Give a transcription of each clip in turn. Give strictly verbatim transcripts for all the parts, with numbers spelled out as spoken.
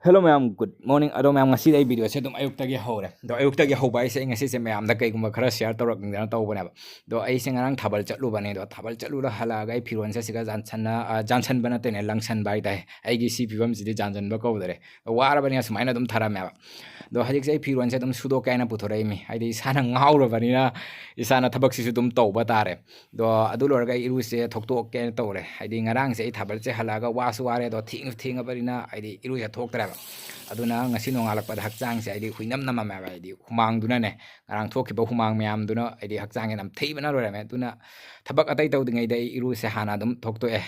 Hello ꯃꯌꯥꯝ, good morning. ꯑꯗꯣ ꯃꯌꯥꯝ, ꯉꯁꯤꯗꯤ ꯑꯩ ꯚꯤꯗꯤꯑꯣꯁꯦ ꯑꯗꯨꯝ ꯑꯌꯨꯛꯇꯒꯤ ꯍꯧꯔꯦ꯫ ꯑꯗꯣ ꯑꯌꯨꯛꯇꯒꯤ ꯍꯧꯕ ꯍꯥꯏꯁꯦ ꯑꯩ ꯉꯁꯤꯁꯦ ꯃꯌꯥꯝꯗ ꯀꯩꯒꯨꯝꯕ ꯈꯔ ꯁꯤꯌꯔ ꯇꯧꯔꯛꯅꯤꯡꯗꯅ ꯇꯧꯕꯅꯦꯕ꯫ ꯑꯗꯣ ꯑꯩꯁꯦ ꯉꯔꯥꯡ ꯊꯥꯕꯜ ꯆꯠꯂꯨꯕꯅꯦ꯫ ꯑꯗꯣ ꯊꯥꯕꯜ ꯆꯠꯂꯨꯔ ꯍꯜꯂꯛꯑꯒ ꯑꯩ ꯐꯤꯔꯣꯟꯁꯦ ꯁꯤꯒ ꯖꯥꯟꯁꯟꯅ-, ꯑ, ꯖꯥꯟꯁꯟꯕ ꯅꯠꯇꯦꯅꯦ, ꯂꯪꯁꯟꯕ ꯍꯥꯏꯇꯥꯔꯦ꯫ ꯑꯩꯒꯤ ꯁꯤ ꯐꯤꯕꯝꯁꯤꯗꯤ ꯖꯥꯟꯁꯟꯕ ꯀꯧꯗꯔꯦ꯫ ꯋꯥꯔꯕꯅꯤꯅ ꯁꯨꯃꯥꯏꯅ ꯑꯗꯨꯝ ꯊꯥꯔꯝꯃꯦꯕ꯫ ꯑꯗꯣ ꯍꯧꯖꯤꯛꯁꯦ ꯑꯩ ꯐꯤꯔꯣꯟꯁꯦ ꯑꯗꯨꯝ ꯁꯨꯗꯣꯛꯀꯦ ꯍꯥꯏꯅ ꯄꯨꯊꯣꯔꯛꯏꯃꯤ꯫ ꯍꯥꯏꯗꯤ ꯏꯁꯥꯅ ꯉꯥꯎꯔꯕꯅꯤꯅ ꯏꯁꯥꯅ ꯊꯕꯛꯁꯤꯁꯨ ꯑꯗꯨꯝ ꯇꯧꯕ ꯇꯥꯔꯦ꯫ ꯑꯗꯣ ꯑꯗꯨ ꯂꯣꯏꯔꯒ ꯑꯩ ꯏꯔꯨꯁꯦ ꯊꯣꯛꯇꯣꯛꯀꯦꯅ ꯇꯧꯔꯦ꯫ ꯍꯥꯏꯗꯤ ꯉꯔꯥꯡꯁꯦ ꯑꯩ ꯊꯥꯕꯜꯁꯦ ꯍꯜꯂꯛꯑꯒ ꯋꯥꯁꯨ ꯋꯥꯔꯦ, ꯑꯗꯣ ꯊꯦꯡꯁꯨ ꯊꯦꯡꯉꯕꯅꯤꯅ ꯍꯥꯏꯗꯤ ꯏꯔꯨꯁꯦ ꯊꯣꯛꯇ꯭ꯔꯦꯕ꯫ ꯑꯗꯨꯅ ꯉꯁꯤ ꯅꯣꯡꯉꯥꯜꯂꯛꯄꯗ ꯍꯛꯆꯥꯡꯁꯦ ꯍꯥꯏꯗꯤ ꯍꯨꯏꯅꯝ ꯅꯝꯃꯝꯃꯦꯕ꯫ ꯍꯥꯏꯗꯤ ꯍꯨꯃꯥꯡꯗꯨꯅꯅꯦ, ꯉꯔꯥꯡ ꯊꯣꯛꯈꯤꯕ ꯍꯨꯃꯥꯡ ꯃꯌꯥꯝꯗꯨꯅ ꯍꯥꯏꯗꯤ ꯍꯛꯆꯥꯡꯁꯦ ꯅꯝꯊꯤꯕꯅ ꯂꯣꯏꯔꯝꯃꯦ꯫ ꯑꯗꯨꯅ ꯊꯕꯛ ꯑꯇꯩ ꯇꯧꯗ꯭ꯔꯤꯉꯩꯗ ꯑꯩ ꯏꯔꯨꯁꯦ ꯍꯥꯟꯅ ꯑꯗꯨꯝ ꯊꯣꯛꯇꯣꯛꯑꯦ꯫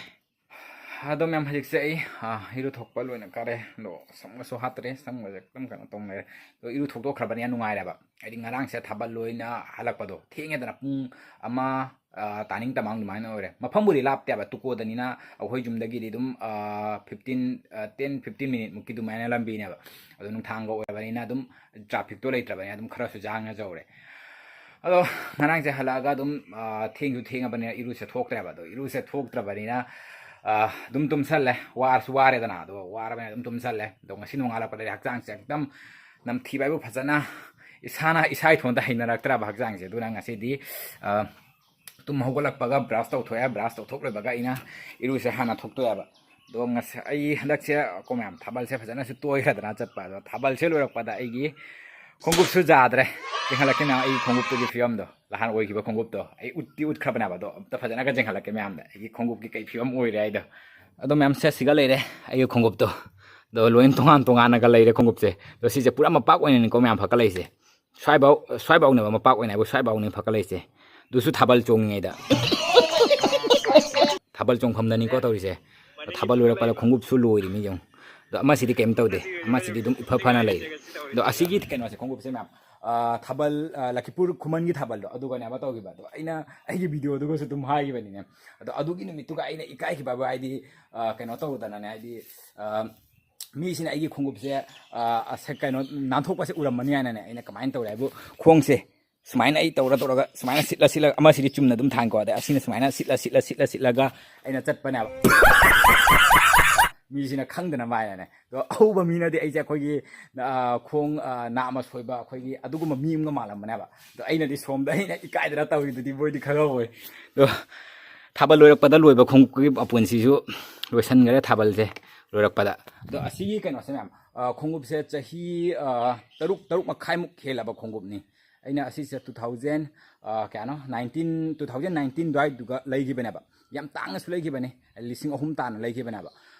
ꯑꯗꯣ ꯃꯌꯥꯝ, ꯍꯧꯖꯤꯛꯁꯦ ꯑꯩ, ꯑ, ꯏꯔꯨ ꯊꯣꯛꯄ ꯂꯣꯏꯅ ꯀꯥꯔꯦ꯫ ꯑꯗꯣ ꯁꯝꯒꯁꯨ ꯍꯥꯠꯇ꯭ꯔꯦ, ꯁꯝꯒꯁꯦ ꯈꯤꯇꯪ ꯀꯩꯅꯣ ꯇꯧꯅꯔꯦ꯫ ꯑꯗꯣ ꯏꯔꯨ ꯊꯣꯛꯇꯣꯛꯈ꯭ꯔꯕꯅꯤꯅ ꯅꯨꯡꯉꯥꯏꯔꯦꯕ꯫ ꯍꯥꯏꯗꯤ ꯉꯔꯥꯡꯁꯦ ꯊꯥꯕꯜ ꯂꯣꯏꯅ ꯍꯜꯂꯛꯄꯗꯣ ꯊꯦꯡꯉꯦꯗꯅ, ꯄꯨꯡ ꯑꯃ, ꯑ, ꯇꯥꯅꯤꯡ ꯇꯃꯥꯡ ꯑꯗꯨꯃꯥꯏꯅ ꯑꯣꯏꯔꯦ꯫ ꯃꯐꯝꯕꯨꯗꯤ ꯂꯥꯞꯇꯦꯕ, ꯇꯨꯀꯣꯗꯅꯤꯅ ꯑꯩꯈꯣꯏ ꯌꯨꯝꯗꯒꯤꯗꯤ ꯑꯗꯨꯝ, ꯑ, ꯐꯤꯐꯇꯤꯟ, ꯑ, ꯇꯦꯟ, ꯐꯤꯐꯇꯤꯟ ꯃꯤꯅꯤꯠꯃꯨꯛꯀꯤ ꯑꯗꯨꯃꯥꯏꯅ ꯂꯝꯕꯤꯅꯦꯕ꯫ ꯑꯗꯣ ꯅꯨꯡꯊꯥꯡꯒ ꯑꯣꯏꯔꯕꯅꯤꯅ ꯑꯗꯨꯝ ꯇ꯭ꯔꯥꯐꯤꯛꯇꯣ ꯂꯩꯇ꯭ꯔꯕꯅꯤꯅ ꯑꯗꯨꯝ ꯈꯔꯁꯨ ꯖꯥꯡꯅ ꯖꯧꯔꯦ꯫ ꯑꯗꯣ ꯉꯔꯥꯡꯁꯦ ꯍꯜꯂꯛꯑꯒ ꯑꯗꯨꯝ, ꯑ, ꯊꯦꯡꯁꯨ ꯊꯦꯡꯉꯕꯅꯤꯅ ꯏꯔꯨꯁꯦ ꯊꯣꯛꯇ꯭ꯔꯦꯕ꯫ ꯑꯗꯣ ꯏꯔꯨꯁꯦ ꯊꯣꯛꯇ꯭ꯔꯕꯅꯤꯅ, ꯑ, ꯑꯗꯨꯝ ꯇꯨꯝꯁꯜꯂꯦ꯫ ꯋꯥꯔꯁꯨ ꯋꯥꯔꯦꯗꯅ, ꯑꯗꯣ ꯋꯥꯔꯕꯅꯤꯅ ꯑꯗꯨꯝ ꯇꯨꯝꯁꯜꯂꯦ꯫ ꯑꯗꯣ ꯉꯁꯤ ꯅꯣꯡꯉꯥꯜꯂꯛꯄꯗꯗꯤ ꯍꯛꯆꯥꯡꯁꯦ ꯑꯦꯛꯗꯝ ꯅꯝꯊꯤꯕ ꯍꯥꯏꯕꯨ ꯐꯖꯅ ꯏꯁꯥꯅ ꯏꯁꯥ ꯏꯊꯣꯟꯗ ꯍꯩꯅꯔꯛꯇ꯭ꯔꯕ ꯍꯛꯆꯥꯡꯁꯦ꯫ ꯑꯗꯨꯅ ꯉꯁꯤꯗꯤ, ꯑ, ꯇꯨꯝ ꯍꯧꯒꯠꯂꯛꯄꯒ ꯕ꯭ꯔꯁ ꯇꯧꯊꯣꯛꯑꯦ꯫ ꯕ꯭ꯔꯁ ꯇꯧꯊꯣꯛ ꯂꯣꯏꯕꯒ ꯑꯩꯅ ꯏꯔꯨꯁꯦ ꯍꯥꯟꯅ ꯊꯣꯛꯇꯣꯛꯑꯦꯕ꯫ ꯑꯗꯣ ꯉꯁꯤ ꯑꯩ ꯍꯟꯗꯛꯁꯦ ꯀꯣ ꯃꯌꯥꯝ, ꯊꯥꯕꯜꯁꯦ ꯐꯖꯅꯁꯨ ꯇꯣꯏꯈ꯭ꯔꯗꯅ ꯆꯠꯄ꯫ ꯑꯗꯣ ꯊꯥꯕꯜꯁꯦ ꯂꯣꯏꯔꯛꯄꯗ ꯑꯩꯒꯤ ꯈꯣꯡꯎꯞꯁꯨ ꯌꯥꯗ꯭ꯔꯦ꯫ ꯌꯦꯡꯍꯜꯂꯛꯀꯦ ꯅꯪ ꯑꯩꯒꯤ ꯈꯣꯡꯎꯞꯇꯨꯒꯤ ꯐꯤꯕꯝꯗꯣ, ꯅꯍꯥꯟ ꯑꯣꯏꯈꯤꯕ ꯈꯣꯡꯎꯞꯇꯣ꯫ ꯑꯩ ꯎꯠꯇꯤ ꯎꯠꯈ꯭ꯔꯕꯅꯦꯕ, ꯑꯗꯣ ꯑꯝꯇ ꯐꯖꯅꯒ ꯌꯦꯡꯍꯜꯂꯛꯀꯦ ꯃꯌꯥꯝꯗ, ꯑꯩꯒꯤ ꯈꯣꯡꯎꯞꯀꯤ ꯀꯩ ꯐꯤꯕꯝ ꯑꯣꯏꯔꯦ ꯍꯥꯏꯗꯣ꯫ ꯑꯗꯣ ꯃꯌꯥꯝ, ꯁꯦ ꯁꯤꯒ ꯂꯩꯔꯦ ꯑꯩꯒꯤ ꯈꯣꯡꯎꯞꯇꯣ꯫ ꯑꯗꯣ ꯂꯣꯏꯅ ꯇꯣꯉꯥꯟ ꯇꯣꯉꯥꯟꯅꯒ ꯂꯩꯔꯦ ꯈꯣꯡꯎꯞꯁꯦ꯫ ꯑꯗꯣ ꯁꯤꯁꯦ ꯄꯨꯔꯥ ꯃꯄꯥꯛ ꯑꯣꯏꯅꯅꯤꯀꯣ ꯃꯌꯥꯝ ꯐꯀꯠꯂꯛꯏꯁꯦ꯫ ꯁ꯭ꯋꯥꯏꯐꯥꯎ, ꯁ꯭ꯋꯥꯏꯐꯥꯎꯅꯦꯕ ꯃꯄꯥꯛ ꯑꯣꯏꯅ ꯍꯥꯏꯕꯨ ꯁ꯭ꯋꯥꯏꯐꯥꯎꯅꯦ ꯐꯀꯠꯂꯛꯏꯁꯦ꯫ ꯑꯗꯨꯁꯨ ꯊꯥꯕꯜ ꯆꯣꯡꯉꯤꯉꯩꯗ꯫ ꯊꯥꯕꯜ ꯆꯣꯡꯐꯝꯗꯅꯤꯀꯣ ꯇꯧꯔꯤꯁꯦ꯫ ꯊꯥꯕꯜ ꯂꯣꯏꯔꯛꯄꯗ ꯈꯣꯡꯎꯞꯁꯨ ꯂꯣꯏꯔꯤꯃꯤ ꯌꯦꯡꯉꯨ꯫ ꯑꯗꯣ ꯑꯃꯁꯤꯗꯤ ꯀꯩꯝ ꯇꯧꯗꯦ, ꯑꯃꯁꯤꯗꯤ ꯑꯗꯨꯝ ꯏꯐ ꯐꯅ ꯂꯩꯔꯦ꯫ ꯑꯗꯣ ꯑꯁꯤꯒꯤ ꯀꯩꯅꯣꯁꯦ, ꯈꯣꯡꯎꯞꯁꯦ ꯃꯌꯥꯝ, ꯑ, ꯊꯥꯕꯜ, ꯑ, ꯂꯈꯤꯄꯨꯔ ꯈꯨꯃꯟꯒꯤ ꯊꯥꯕꯜꯗꯣ, ꯑꯗꯨꯒꯅꯦ ꯑꯃ ꯇꯧꯈꯤꯕ꯫ ꯑꯗꯣ ꯑꯩꯅ ꯑꯩꯒꯤ ꯚꯤꯗꯤꯑꯣꯗꯨꯒꯁꯨ ꯑꯗꯨꯝ ꯍꯥꯏꯈꯤꯕꯅꯤꯅꯦ꯫ ꯑꯗꯣ ꯑꯗꯨꯒꯤ ꯅꯨꯃꯤꯠꯇꯨꯒ ꯑꯩꯅ ꯏꯀꯥꯏꯈꯤꯕ ꯍꯥꯏꯕꯨ, ꯍꯥꯏꯗꯤ, ꯑ, ꯀꯩꯅꯣ ꯇꯧꯗꯅꯅꯦ, ꯍꯥꯏꯗꯤ, ꯑ, ꯃꯤꯁꯤꯅ ꯑꯩꯒꯤ ꯈꯣꯡꯎꯞꯁꯦ, ꯑ, ꯑꯁ, ꯀꯩꯅꯣ, ꯅꯥꯟꯊꯣꯛꯄꯁꯦ ꯎꯔꯝꯃꯅꯤ ꯍꯥꯏꯅꯅꯦ, ꯑꯩꯅ ꯀꯃꯥꯏꯅ ꯇꯧꯔꯦ ꯍꯥꯏꯕꯨ, ꯈꯣꯡꯁꯦ ꯁꯨꯃꯥꯏꯅ ꯑꯩ ꯇꯧꯔ ꯇꯧꯔꯒ ꯁꯨꯃꯥꯏꯅ ꯁꯤꯠꯂ ꯁꯤꯠꯂꯒ, ꯑꯃꯁꯤꯗꯤ ꯆꯨꯝꯅ ꯑꯗꯨꯝ ꯊꯥꯡꯀꯣ, ꯑꯗꯩ ꯑꯁꯤꯅ ꯁꯨꯃꯥꯏꯅ ꯁꯤꯠꯂ ꯁꯤꯠꯂ ꯁꯤꯠꯂ ꯁꯤꯠꯂꯒ ꯑꯩꯅ ꯆꯠꯄꯅꯦꯕ꯫ ꯃꯤꯁꯤꯅ ꯈꯪꯗꯅꯕ ꯍꯥꯏꯅꯅꯦ꯫ ꯑꯗꯣ ꯑꯍꯧꯕ ꯃꯤꯅꯗꯤ ꯑꯩꯁꯦ ꯑꯩꯈꯣꯏꯒꯤ, ꯑ, ꯈꯣꯡ, ꯑ, ꯅꯥꯝꯃ ꯁꯣꯏꯕ ꯑꯩꯈꯣꯏꯒꯤ ꯑꯗꯨꯒꯨꯝꯕ ꯃꯤ ꯑꯃꯒ ꯃꯥꯜꯂꯝꯕꯅꯦꯕ꯫ ꯑꯗꯣ ꯑꯩꯅꯗꯤ ꯁꯣꯝꯗ ꯑꯩꯅ ꯏꯀꯥꯏꯗꯅ ꯇꯧꯔꯤꯗꯨꯗꯤ ꯃꯣꯏꯗꯤ ꯈꯪꯍꯧꯋꯦ꯫ ꯑꯗꯣ ꯊꯥꯕꯜ ꯂꯣꯏꯔꯛꯄꯗ ꯂꯣꯏꯕ ꯈꯣꯡꯎꯞꯀꯤ ꯃꯄꯨꯟꯁꯤꯁꯨ ꯂꯣꯏꯁꯟꯈꯔꯦ ꯊꯥꯕꯜꯁꯦ ꯂꯣꯏꯔꯛꯄꯗ꯫ ꯑꯗꯣ ꯑꯁꯤꯒꯤ ꯀꯩꯅꯣꯁꯦ ꯃꯌꯥꯝ, ꯑ, ꯈꯣꯡꯎꯞꯁꯦ ꯆꯍꯤ, ꯑ, ꯇꯔꯨꯛ, ꯇꯔꯨꯛ ꯃꯈꯥꯏꯃꯨꯛ ꯍꯦꯜꯂꯕ ꯈꯣꯡꯎꯞꯅꯤ꯫ ꯑꯩꯅ ꯑꯁꯤꯁꯦ two thousand, ꯑ, ꯀꯌꯥꯅꯣ, nineteen, two thousand nineteen ꯑꯗꯨꯋꯥꯏꯗꯨꯒ ꯂꯩꯈꯤꯕꯅꯦꯕ꯫ ꯌꯥꯝ ꯇꯥꯡꯅꯁꯨ ꯂꯩꯈꯤꯕꯅꯦ, ꯂꯤꯁꯤꯡ ꯑꯍꯨꯝ ꯇꯥꯅ ꯂꯩꯈꯤꯕꯅꯦꯕ꯫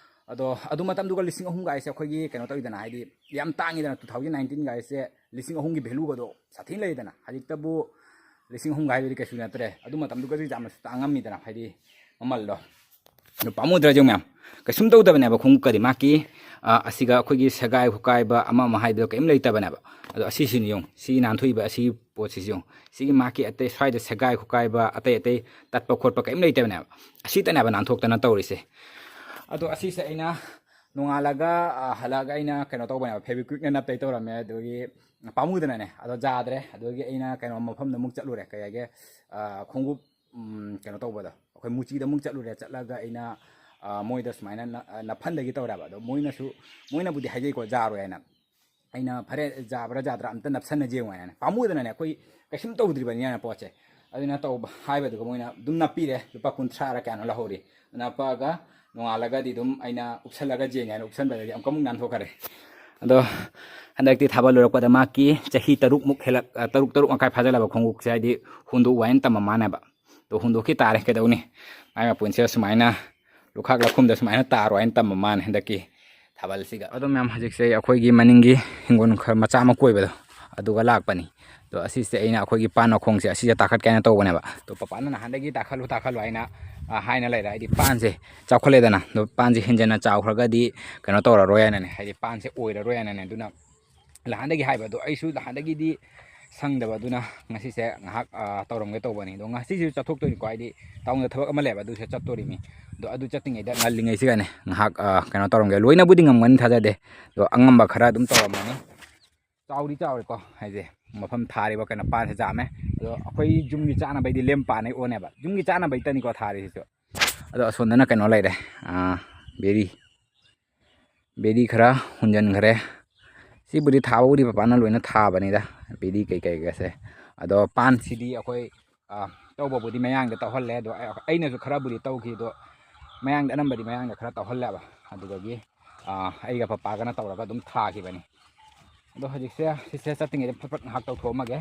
ꯑꯗꯣ ꯑꯗꯨ ꯃꯇꯝꯗꯨꯒ ꯂꯤꯁꯤꯡ ꯑꯍꯨꯝ ꯒꯥꯏꯁꯦ ꯑꯩꯈꯣꯏꯒꯤ ꯀꯩꯅꯣ ꯇꯧꯋꯤꯗꯅ, ꯍꯥꯏꯗꯤ ꯌꯥꯝ ꯇꯥꯡꯉꯤꯗꯅ, two thousand nineteen ꯒꯥꯏꯁꯦ ꯂꯤꯁꯤꯡ ꯑꯍꯨꯝꯒꯤ value ꯒꯗꯣ ꯁꯥꯊꯤꯅ ꯂꯩꯗꯅ꯫ ꯍꯧꯖꯤꯛꯇꯕꯨ ꯂꯤꯁꯤꯡ ꯑꯍꯨꯝ ꯒꯥꯏꯗꯨꯗꯤ ꯀꯩꯁꯨ ꯅꯠꯇ꯭ꯔꯦ, ꯑꯗꯨ ꯃꯇꯝꯗꯨꯒꯗꯤ ꯌꯥꯝꯅꯁꯨ ꯇꯥꯡꯉꯝꯃꯤꯗꯅ, ꯍꯥꯏꯗꯤ ꯃꯃꯜꯗꯣ꯫ ꯑꯗꯣ ꯄꯥꯝꯃꯨꯗ꯭ꯔꯥ ꯌꯦꯡꯉꯨ ꯃꯌꯥꯝ, ꯀꯩꯁꯨꯝ ꯇꯧꯗꯕꯅꯦꯕ ꯈꯣꯡꯎꯞꯀꯗꯤ ꯃꯥꯀꯤ, ꯑ, ꯑꯁꯤꯒ ꯑꯩꯈꯣꯏꯒꯤ ꯁꯦꯒꯥꯏ ꯈꯣꯀꯥꯏꯕ ꯑꯃ ꯑꯃ ꯍꯥꯏꯕꯗꯣ ꯀꯔꯤꯝ ꯂꯩꯇꯕꯅꯦꯕ꯫ ꯑꯗꯣ ꯑꯁꯤꯁꯤꯅ ꯌꯦꯡꯉꯨ, ꯁꯤ ꯅꯥꯟꯊꯣꯛꯏꯕ ꯑꯁꯤꯒꯤ ꯄꯣꯠꯁꯤꯁꯨ ꯌꯦꯡꯉꯨ, ꯁꯤꯒꯤ ꯃꯥꯀꯤ ꯑꯇꯩ ꯁ꯭ꯋꯥꯏꯗ ꯁꯦꯒꯥꯏ ꯈꯣꯀꯥꯏꯕ ꯑꯇꯩ ꯑꯇꯩ ꯇꯠꯄ ꯈꯣꯠꯄ ꯀꯔꯤꯝ ꯂꯩꯇꯕꯅꯦꯕ꯫ ꯑꯁꯤꯇꯅꯦꯕ ꯅꯥꯟꯊꯣꯛꯇꯅ ꯇꯧꯔꯤꯁꯦ꯫ ꯑꯗꯣ ꯑꯁꯤꯁꯦ ꯑꯩꯅ ꯅꯣꯡꯉꯥꯜꯂꯒ, ꯑ, ꯍꯜꯂꯛꯑꯒ ꯑꯩꯅ ꯀꯩꯅꯣ ꯇꯧꯕꯅꯦꯕ, Fevikwikꯅ ꯅꯞꯇꯩ ꯇꯧꯔꯝꯃꯦ, ꯑꯗꯨꯒꯤ ꯄꯥꯝꯃꯨꯗꯅꯅꯦ꯫ ꯑꯗꯣ ꯌꯥꯗ꯭ꯔꯦ, ꯑꯗꯨꯒꯤ ꯑꯩꯅ ꯀꯩꯅꯣ ꯃꯐꯝꯗ ꯑꯃꯨꯛ ꯆꯠꯂꯨꯔꯦ, ꯀꯩ ꯍꯥꯏꯒꯦ, ꯑ, ꯈꯣꯡꯎꯞ, ꯎꯝ, ꯀꯩꯅꯣ ꯇꯧꯕꯗꯣ, ꯑꯩꯈꯣꯏ ꯃꯨꯆꯤꯗ ꯑꯃꯨꯛ ꯆꯠꯂꯨꯔꯦ꯫ ꯆꯠꯂꯒ ꯑꯩꯅ, ꯑ, ꯃꯣꯏꯗ ꯁꯨꯃꯥꯏꯅ ꯅ-, ꯑ, ꯅꯞꯐꯟꯗꯒꯤ ꯇꯧꯔꯦꯕ꯫ ꯑꯗꯣ ꯃꯣꯏꯅꯁꯨ, ꯃꯣꯏꯅꯕꯨꯗꯤ ꯍꯥꯏꯖꯩꯀꯣ, ꯌꯥꯔꯣꯏ ꯍꯥꯏꯅ꯫ ꯑꯩꯅ ꯐꯔꯦ, ꯌꯥꯕ꯭ꯔꯥ ꯌꯥꯗ꯭ꯔꯥ ꯑꯝꯇ ꯅꯞꯁꯟꯅꯁꯦ ꯌꯦꯡꯉꯣ ꯍꯥꯏꯅ꯫ ꯄꯥꯝꯃꯨꯗꯅꯅꯦ, ꯑꯩꯈꯣꯏ ꯀꯩꯁꯨꯝ ꯇꯧꯗ꯭ꯔꯤꯕꯅꯤꯅ ꯄꯣꯠꯁꯦ꯫ ꯑꯗꯨꯅ ꯇꯧꯕ ꯍꯥꯏꯕꯗꯨꯒ ꯃꯣꯏꯅ ꯑꯗꯨꯝ ꯅꯞꯄꯤꯔꯦ, ꯂꯨꯄꯥ ꯀꯨꯟꯊ꯭ꯔꯥꯔ ꯀꯌꯥꯅꯣ ꯂꯧꯍꯧꯔꯤ꯫ ꯅꯞꯄꯒ ꯅꯣꯡꯉꯥꯜꯂꯒꯗꯤ ꯑꯗꯨꯝ ꯑꯩꯅ ꯎꯞꯁꯜꯂꯒ ꯌꯦꯡꯉꯦ ꯍꯥꯏꯅ ꯎꯞꯁꯟꯕꯗꯒꯤ ꯑꯃꯨꯛꯀ ꯑꯃꯨꯛ ꯅꯥꯟꯊꯣꯛꯈꯔꯦ꯫ ꯑꯗꯣ ꯍꯟꯗꯛꯇꯤ ꯊꯥꯕꯜ ꯂꯣꯏꯔꯛꯄꯗ ꯃꯥꯀꯤ ꯆꯍꯤ ꯇꯔꯨꯛꯃꯨꯛ ꯍꯦꯜꯂꯛ-, ꯑ, ꯇꯔꯨꯛ, ꯇꯔꯨꯛ ꯃꯈꯥꯏ ꯐꯥꯖꯜꯂꯕ ꯈꯣꯡꯎꯞꯁꯦ, ꯍꯥꯏꯗꯤ ꯍꯨꯟꯗꯣꯛꯎ ꯍꯥꯏꯅ ꯇꯝꯕ ꯃꯥꯅꯦꯕ꯫ ꯑꯗꯣ ꯍꯨꯟꯗꯣꯛꯈꯤ ꯇꯥꯔꯦ, ꯀꯩꯗꯧꯅꯤ? ꯃꯥꯏ ꯃꯄꯨꯟꯁꯤꯗ ꯁꯨꯃꯥꯏꯅ ꯂꯨꯈꯥꯛ ꯂꯧꯈꯨꯝꯗ ꯁꯨꯃꯥꯏꯅ ꯇꯥꯔꯣ ꯍꯥꯏꯅ ꯇꯝꯕ ꯃꯥꯅꯦ ꯍꯟꯗꯛꯀꯤ ꯊꯥꯕꯜꯁꯤꯒ꯫ ꯑꯗꯣ ꯃꯌꯥꯝ, ꯍꯧꯖꯤꯛꯁꯦ ꯑꯩꯈꯣꯏꯒꯤ ꯃꯅꯤꯡꯒꯤ ꯍꯤꯡꯒꯣꯜ ꯈꯔ ꯃꯆꯥ ꯑꯃ ꯀꯣꯏꯕꯗꯣ, ꯑꯗꯨꯒ ꯂꯥꯛꯄꯅꯤ꯫ ꯑꯗꯣ ꯑꯁꯤꯁꯦ ꯑꯩꯅ ꯑꯩꯈꯣꯏꯒꯤ ꯄꯥꯟ ꯃꯈꯣꯡꯁꯦ ꯑꯁꯤꯁꯦ ꯇꯥꯈꯠꯀꯦ ꯍꯥꯏꯅ ꯇꯧꯕꯅꯦꯕ꯫ ꯑꯗꯣ ꯄꯄꯥꯅ ꯅꯍꯥꯟꯗꯒꯤ "ꯇꯥꯈꯠꯂꯨ, ꯇꯥꯈꯠꯂꯨ" ꯍꯥꯏꯅ, ꯑ, ꯍꯥꯏꯅ ꯂꯩꯔꯦ꯫ ꯍꯥꯏꯗꯤ ꯄꯥꯟꯁꯦ ꯆꯥꯎꯈꯠꯂꯦꯗꯅ, ꯑꯗꯣ ꯄꯥꯟꯁꯦ ꯍꯦꯟꯖꯟꯅ ꯆꯥꯎꯈ꯭ꯔꯒꯗꯤ ꯀꯩꯅꯣ ꯇꯧꯔꯔꯣꯏ ꯍꯥꯏꯅꯅꯦ, ꯍꯥꯏꯗꯤ ꯄꯥꯟꯁꯦ ꯑꯣꯏꯔꯔꯣꯏ ꯍꯥꯏꯅꯅꯦ꯫ ꯑꯗꯨꯅ ꯅꯍꯥꯟꯗꯒꯤ ꯍꯥꯏꯕ, ꯑꯗꯣ ꯑꯩꯁꯨ ꯅꯍꯥꯟꯗꯒꯤꯗꯤ ꯁꯪꯗꯕ, ꯑꯗꯨꯅ ꯉꯁꯤꯁꯦ ꯉꯥꯏꯍꯥꯛ, ꯑ, ꯇꯧꯔꯝꯒꯦ ꯇꯧꯕꯅꯤ꯫ ꯑꯗꯣ ꯉꯁꯤꯁꯨ ꯆꯠꯊꯣꯛꯇꯣꯏꯅꯤꯀꯣ, ꯍꯥꯏꯗꯤ ꯇꯥꯎꯟꯗ ꯊꯕꯛ ꯑꯃ ꯂꯩꯕ, ꯑꯗꯨꯁꯨ ꯆꯠꯇꯣꯔꯤꯃꯤ꯫ ꯑꯗꯣ ꯑꯗꯨ ꯆꯠꯇ꯭ꯔꯤꯉꯩꯗ, ꯉꯜꯂꯤꯉꯩꯁꯤꯒꯅꯦ ꯉꯥꯏꯍꯥꯛ, ꯑ, ꯀꯩꯅꯣ ꯇꯧꯔꯝꯒꯦ꯫ ꯂꯣꯏꯅꯕꯨꯗꯤ ꯉꯝꯒꯅꯤ ꯊꯥꯖꯗꯦ, ꯑꯗꯣ ꯑꯉꯝꯕ ꯈꯔ ꯑꯗꯨꯝ ꯇꯧꯔꯝꯃꯅꯤ꯫ ꯆꯥꯎꯗꯤ ꯆꯥꯎꯔꯦꯀꯣ, ꯍꯥꯏꯁꯦ ꯃꯐꯝ ꯊꯥꯔꯤꯕ ꯀꯩꯅꯣ ꯄꯥꯟꯁꯦ ꯌꯥꯝꯃꯦ꯫ ꯑꯗꯣ ꯑꯩꯈꯣꯏ ꯌꯨꯝꯒꯤ ꯆꯥꯅꯕꯩꯗꯤ ꯂꯦꯝ ꯄꯥꯟꯅꯩ ꯑꯣꯅꯦꯕ, ꯌꯨꯝꯒꯤ ꯆꯥꯅꯕꯩꯇꯅꯤꯀꯣ ꯊꯥꯔꯤꯁꯤꯁꯨ꯫ ꯑꯗꯣ ꯑꯁꯣꯝꯗꯅ ꯀꯩꯅꯣ ꯂꯩꯔꯦ, ꯑꯥ, ꯕꯦꯔꯤ꯫ ꯕꯦꯗꯤ ꯈꯔ ꯍꯨꯟꯖꯤꯟꯈ꯭ꯔꯦ꯫ ꯁꯤꯕꯨꯗꯤ ꯊꯥꯕꯕꯨꯗꯤ ꯄꯄꯥꯅ ꯂꯣꯏꯅ ꯊꯥꯕꯅꯤꯗ, ꯕꯦꯗꯤ ꯀꯩꯀꯩꯒꯁꯦ꯫ ꯑꯗꯣ ꯄꯥꯟꯁꯤꯗꯤ ꯑꯩꯈꯣꯏ, ꯑ, ꯇꯧꯕꯕꯨꯗꯤ ꯃꯌꯥꯡꯗ ꯇꯧꯍꯜꯂꯦ, ꯑꯗꯣ ꯑꯩ-, ꯑꯩꯅꯁꯨ ꯈꯔꯕꯨꯗꯤ ꯇꯧꯈꯤ, ꯑꯗꯣ ꯃꯌꯥꯡꯗ ꯑꯅꯝꯕꯗꯤ ꯃꯌꯥꯡꯗ ꯈꯔ ꯇꯧꯍꯜꯂꯦꯕ꯫ ꯑꯗꯨꯗꯒꯤ, ꯑ, ꯑꯩꯒ ꯄꯄꯥꯒꯅ ꯇꯧꯔꯒ ꯑꯗꯨꯝ ꯊꯥꯈꯤꯕꯅꯤ꯫ ꯑꯗꯣ ꯍꯧꯖꯤꯛꯁꯦ ꯁꯤꯁꯦ ꯆꯠꯇ꯭ꯔꯤꯉꯩꯗ ꯐꯠ ꯐꯠ ꯉꯥꯏꯍꯥꯛ ꯇꯧꯊꯣꯛꯑꯝꯃꯒꯦ,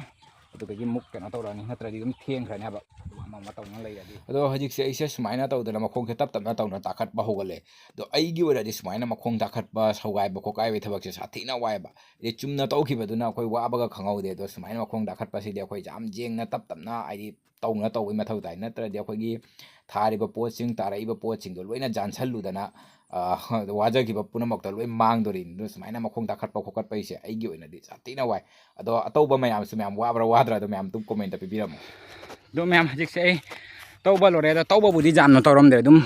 ꯑꯗꯨꯗꯒꯤ ꯑꯃꯨꯛ ꯀꯩꯅꯣ ꯇꯧꯔꯛꯑꯅꯤ, ꯅꯠꯇ꯭ꯔꯗꯤ ꯑꯗꯨꯝ ꯊꯦꯡꯈ꯭ꯔꯅꯦꯕ ꯑꯃ ꯑꯃ ꯇꯧꯅ ꯂꯩꯔꯗꯤ꯫ ꯑꯗꯣ ꯍꯧꯖꯤꯛꯁꯦ ꯑꯩꯁꯦ ꯁꯨꯃꯥꯏꯅ ꯇꯧꯗꯅ ꯃꯈꯣꯡꯁꯦ ꯇꯞ ꯇꯞꯅ ꯇꯧꯅ ꯇꯥꯈꯠꯄ ꯍꯧꯒꯠꯂꯦ꯫ ꯑꯗꯣ ꯑꯩꯒꯤ ꯑꯣꯏꯅꯗꯤ ꯁꯨꯃꯥꯏꯅ ꯃꯈꯣꯡ ꯇꯥꯈꯠꯄ, ꯁꯧꯒꯥꯏꯕ ꯈꯣꯠꯀꯥꯏꯕꯒꯤ ꯊꯕꯛꯁꯦ ꯁꯥꯊꯤꯅ ꯋꯥꯏꯑꯦꯕ꯫ ꯍꯥꯏꯗꯤ ꯆꯨꯝꯅ ꯇꯧꯈꯤꯕꯗꯨꯅ ꯑꯩꯈꯣꯏ ꯋꯥꯕꯒ ꯈꯪꯍꯧꯗꯦ꯫ ꯑꯗꯣ ꯁꯨꯃꯥꯏꯅ ꯃꯈꯣꯡ ꯇꯥꯈꯠꯄꯁꯤꯗꯤ ꯑꯩꯈꯣꯏ ꯌꯥꯝ ꯌꯦꯡꯅ ꯇꯞ ꯇꯞꯅ, ꯍꯥꯏꯗꯤ ꯇꯧꯅ ꯇꯧꯕꯒꯤ ꯃꯊꯧ ꯇꯥꯏ꯫ ꯅꯠꯇ꯭ꯔꯗꯤ ꯑꯩꯈꯣꯏꯒꯤ ꯊꯥꯔꯤꯕ ꯄꯣꯠꯁꯤꯡ, ꯇꯥꯔꯛꯏꯕ ꯄꯣꯠꯁꯤꯡꯗꯣ ꯂꯣꯏꯅ ꯌꯥꯟꯁꯜꯂꯨꯗꯅ, ꯑ, ꯋꯥꯖꯈꯤꯕ ꯄꯨꯝꯅꯃꯛꯇꯣ ꯂꯣꯏ ꯃꯥꯡꯗꯣꯔꯤꯅꯤ꯫ ꯑꯗꯨꯅ ꯁꯨꯃꯥꯏꯅ ꯃꯈꯣꯡ ꯇꯥꯈꯠꯄ ꯈꯣꯠꯀꯠꯄꯒꯤꯁꯦ ꯑꯩꯒꯤ ꯑꯣꯏꯅꯗꯤ ꯁꯥꯊꯤꯅ ꯋꯥꯏ꯫ ꯑꯗꯣ ꯑꯇꯧꯕ ꯃꯌꯥꯝꯁꯨ ꯃꯌꯥꯝ ꯋꯥꯕ꯭ꯔꯥ ꯋꯥꯗ꯭ꯔꯥ ꯑꯗꯣ ꯃꯌꯥꯝ ꯑꯗꯨꯝ comment ꯄꯤꯕꯤꯔꯝꯃꯣ꯫ ꯑꯗꯣ ꯃꯌꯥꯝ, ꯍꯧꯖꯤꯛꯁꯦ ꯑꯩ ꯇꯧꯕ ꯂꯣꯏꯔꯦ꯫ ꯑꯗꯣ ꯇꯧꯕꯕꯨꯗꯤ ꯌꯥꯝꯅ ꯇꯧꯔꯝꯗ꯭ꯔꯦ, ꯑꯗꯨꯝ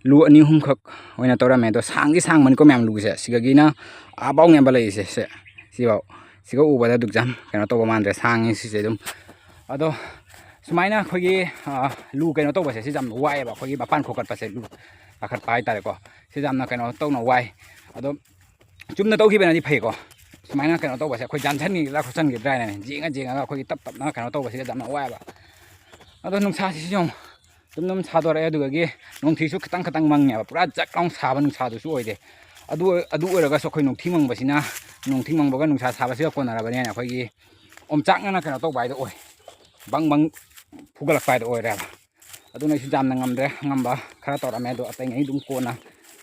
ꯂꯨ ꯑꯅꯤ ꯑꯍꯨꯝꯈꯛ ꯑꯣꯏꯅ ꯇꯧꯔꯝꯃꯦ꯫ ꯑꯗꯣ ꯁꯥꯡꯗꯤ ꯁꯥꯡꯕꯅꯤꯀꯣ ꯃꯌꯥꯝ, ꯂꯨꯁꯦ ꯁꯤꯗꯒꯤꯅ ꯑꯥꯐꯥꯎꯅꯦꯕ ꯂꯩꯔꯤꯁꯦ꯫ ꯁꯦ, ꯁꯤꯐꯥꯎ, ꯁꯤꯒ ꯎꯕꯗ ꯑꯗꯨꯛ ꯌꯥꯝ ꯀꯩꯅꯣ ꯇꯧꯕ ꯃꯥꯟꯗ꯭ꯔꯦ, ꯁꯥꯡꯉꯤ ꯁꯤꯁꯦ ꯑꯗꯨꯝ꯫ ꯑꯗꯣ ꯁꯨꯃꯥꯏꯅ ꯑꯩꯈꯣꯏꯒꯤ, ꯑ, ꯂꯨ ꯀꯩꯅꯣ ꯇꯧꯕꯁꯦ ꯁꯤꯁꯦ ꯌꯥꯝ ꯋꯥꯏꯑꯦꯕ, ꯑꯩꯈꯣꯏꯒꯤ ꯃꯄꯥꯟ ꯈꯣꯀꯠꯄꯁꯦ, ꯂꯨ ꯀꯥꯈꯠꯄ ꯍꯥꯏꯇꯥꯔꯦꯀꯣ꯫ ꯁꯤꯁꯦ ꯌꯥꯝꯅ ꯀꯩꯅꯣ ꯇꯧꯅ ꯋꯥꯏ꯫ ꯑꯗꯣ ꯆꯨꯝꯅ ꯇꯧꯈꯤꯕꯅꯗꯤ ꯐꯩꯀꯣ꯫ ꯁꯨꯃꯥꯏꯅ ꯀꯩꯅꯣ ꯇꯧꯕꯁꯦ ꯑꯩꯈꯣꯏ ꯌꯥꯟꯁꯟꯈꯤꯒꯗ꯭ꯔꯥ ꯈꯣꯠꯆꯟꯈꯤꯗ꯭ꯔꯥ ꯍꯥꯏꯅ ꯌꯦꯡꯉ ꯌꯦꯡꯉꯒ ꯑꯩꯈꯣꯏꯒꯤ ꯇꯞ ꯇꯞꯅ ꯀꯩꯅꯣ ꯇꯧꯕꯁꯤꯗ ꯌꯥꯝꯅ ꯋꯥꯏꯑꯦꯕ꯫ ꯑꯗꯣ ꯅꯨꯡꯁꯥꯁꯤꯁꯨ ꯌꯦꯡꯉꯨ, ꯑꯗꯨꯝ ꯑꯗꯨꯝ ꯁꯥꯗꯣꯔꯛꯑꯦ꯫ ꯑꯗꯨꯗꯒꯤ ꯅꯣꯡꯊꯤꯁꯨ ꯈꯤꯇꯪ ꯈꯤꯇꯪ ꯃꯪꯉꯦꯕ, ꯄꯨꯔꯥ ꯖꯛ ꯂꯥꯎ ꯁꯥꯕ ꯅꯨꯡꯁꯥꯗꯨꯁꯨ ꯑꯣꯏꯗꯦ꯫ ꯑꯗꯨ ꯑꯣꯏ-, ꯑꯗꯨ ꯑꯣꯏꯔꯒꯁꯨ ꯑꯩꯈꯣꯏ ꯅꯣꯡꯊꯤ ꯃꯪꯕꯁꯤꯅ, ꯅꯣꯡꯊꯤ ꯃꯪꯕꯒ ꯅꯨꯡꯁꯥ ꯁꯥꯕꯁꯤꯒ ꯀꯣꯟꯅꯔꯕꯅꯤꯅ ꯑꯩꯈꯣꯏꯒꯤ ꯑꯣꯝꯆꯥꯛꯅꯅ ꯀꯩꯅꯣ ꯇꯧꯕ ꯍꯥꯏꯗꯣ ꯑꯣꯏ, ꯕꯪ ꯕꯪ ꯐꯨꯒꯠꯂꯛꯄ ꯍꯥꯏꯗꯣ ꯑꯣꯏꯔꯦꯕ꯫ ꯑꯗꯨꯅ ꯑꯩꯁꯨ ꯌꯥꯝꯅ ꯉꯝꯗ꯭ꯔꯦ, ꯑꯉꯝꯕ ꯈꯔ ꯇꯧꯔꯝꯃꯦ꯫ ꯑꯗꯣ ꯑꯇꯩꯉꯩ ꯑꯗꯨꯝ ꯀꯣꯟꯅ,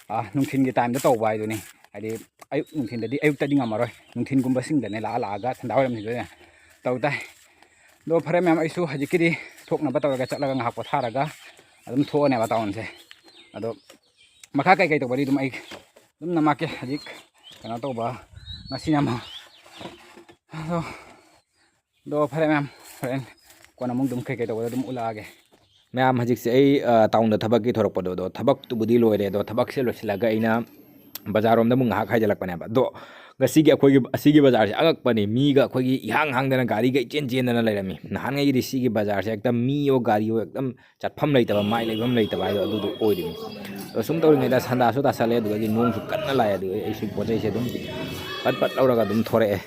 ꯑ, ꯅꯨꯡꯊꯤꯟꯒꯤ ꯇꯥꯏꯝꯗ ꯇꯧꯕ ꯍꯥꯏꯗꯨꯅꯤ꯫ ꯍꯥꯏꯗꯤ ꯑꯌꯨꯛ ꯅꯨꯡꯊꯤꯟꯗꯗꯤ, ꯑꯌꯨꯛꯇꯗꯤ ꯉꯝꯃꯔꯣꯏ, ꯅꯨꯡꯊꯤꯟꯒꯨꯝꯕꯁꯤꯡꯗꯅꯦ ꯂꯥꯛꯑ ꯂꯥꯛꯑꯒ ꯁꯟꯗꯥ ꯋꯥꯏꯔꯝꯁꯤꯡꯗꯅꯦ ꯇꯧ ꯇꯥꯏ꯫ ꯑꯗꯣ ꯐꯔꯦ ꯃꯌꯥꯝ, ꯑꯩꯁꯨ ꯍꯧꯖꯤꯛꯀꯤꯗꯤ ꯊꯣꯛꯅꯕ ꯇꯧꯔꯒ ꯆꯠꯂꯒ ꯉꯥꯏꯍꯥꯛ ꯄꯣꯊꯥꯔꯒ ꯑꯗꯨꯝ ꯊꯣꯛꯑꯅꯦꯕ ꯇꯥꯎꯟꯁꯦ꯫ ꯑꯗꯣ ꯃꯈꯥ ꯀꯩꯀꯩ ꯇꯧꯕꯗꯤ ꯑꯗꯨꯝ ꯑꯩ ꯑꯗꯨꯝ ꯅꯝꯃꯛꯀꯦ꯫ ꯍꯧꯖꯤꯛ ꯀꯩꯅꯣ ꯇꯧꯕ, ꯉꯁꯤꯅ ꯑꯃ, ꯑꯗꯣ, ꯑꯗꯣ ꯐꯔꯦ ꯃꯌꯥꯝ, ꯍꯣꯔꯦꯟ ꯀꯣꯟꯅ ꯑꯃꯨꯛ ꯑꯗꯨꯝ ꯀꯩꯀꯩ ꯇꯧꯕꯗ ꯑꯗꯨꯝ ꯎꯠꯂꯛꯑꯒꯦ꯫ ꯃꯌꯥꯝ, ꯍꯧꯖꯤꯛꯁꯦ ꯑꯩ, ꯑ, ꯇꯥꯎꯟꯗ ꯊꯕꯛꯀꯤ ꯊꯣꯔꯛꯄꯗꯣ, ꯑꯗꯣ ꯊꯕꯛꯇꯨꯕꯨꯗꯤ ꯂꯣꯏꯔꯦ, ꯑꯗꯣ ꯊꯕꯛꯁꯦ ꯂꯣꯏꯁꯤꯜꯂꯒ ꯑꯩꯅ ꯕꯖꯥꯔꯔꯣꯝꯗ ꯑꯃꯨꯛ ꯉꯥꯏꯍꯥꯛ ꯍꯥꯏꯖꯤꯜꯂꯛꯄꯅꯦꯕ꯫ ꯑꯗꯣ ꯉꯁꯤꯒꯤ ꯑꯩꯈꯣꯏꯒꯤ, ꯑꯁꯤꯒꯤ ꯕꯖꯥꯔꯁꯦ ꯑꯉꯛꯄꯅꯤ, ꯃꯤꯒ ꯑꯩꯈꯣꯏꯒꯤ ꯏꯍꯥꯡ ꯍꯥꯡꯗꯅ ꯒꯥꯔꯤꯒ ꯏꯆꯦꯟ ꯆꯦꯟꯗꯅ ꯂꯩꯔꯝꯃꯤ꯫ ꯅꯍꯥꯟꯉꯩꯒꯤꯗꯤ ꯁꯤꯒꯤ ꯕꯖꯥꯔꯁꯦ ꯍꯦꯛꯇ ꯃꯤꯌꯣ ꯒꯥꯔꯤꯌꯣ ꯍꯦꯛꯇ ꯆꯠꯐꯝ ꯂꯩꯇꯕ, ꯃꯥꯏ ꯂꯩꯐꯝ ꯂꯩꯇꯕ ꯍꯥꯏꯗꯣ ꯑꯗꯨꯗꯣ ꯑꯣꯏꯔꯤꯕꯅꯤ꯫ ꯑꯗꯣ ꯁꯨꯝ ꯇꯧꯔꯤꯉꯩꯗ ꯁꯟꯗꯥꯁꯨ ꯇꯥꯁꯜꯂꯦ, ꯑꯗꯨꯗꯒꯤ ꯅꯣꯡꯁꯨ ꯀꯟꯅ ꯂꯥꯛꯑꯦ꯫ ꯑꯗꯨꯒ ꯑꯩꯁꯨ ꯄꯣꯠ ꯆꯩꯁꯦ ꯑꯗꯨꯝ ꯄꯠ ꯄꯠ ꯂꯧꯔꯒ ꯑꯗꯨꯝ ꯊꯣꯔꯛꯑꯦ꯫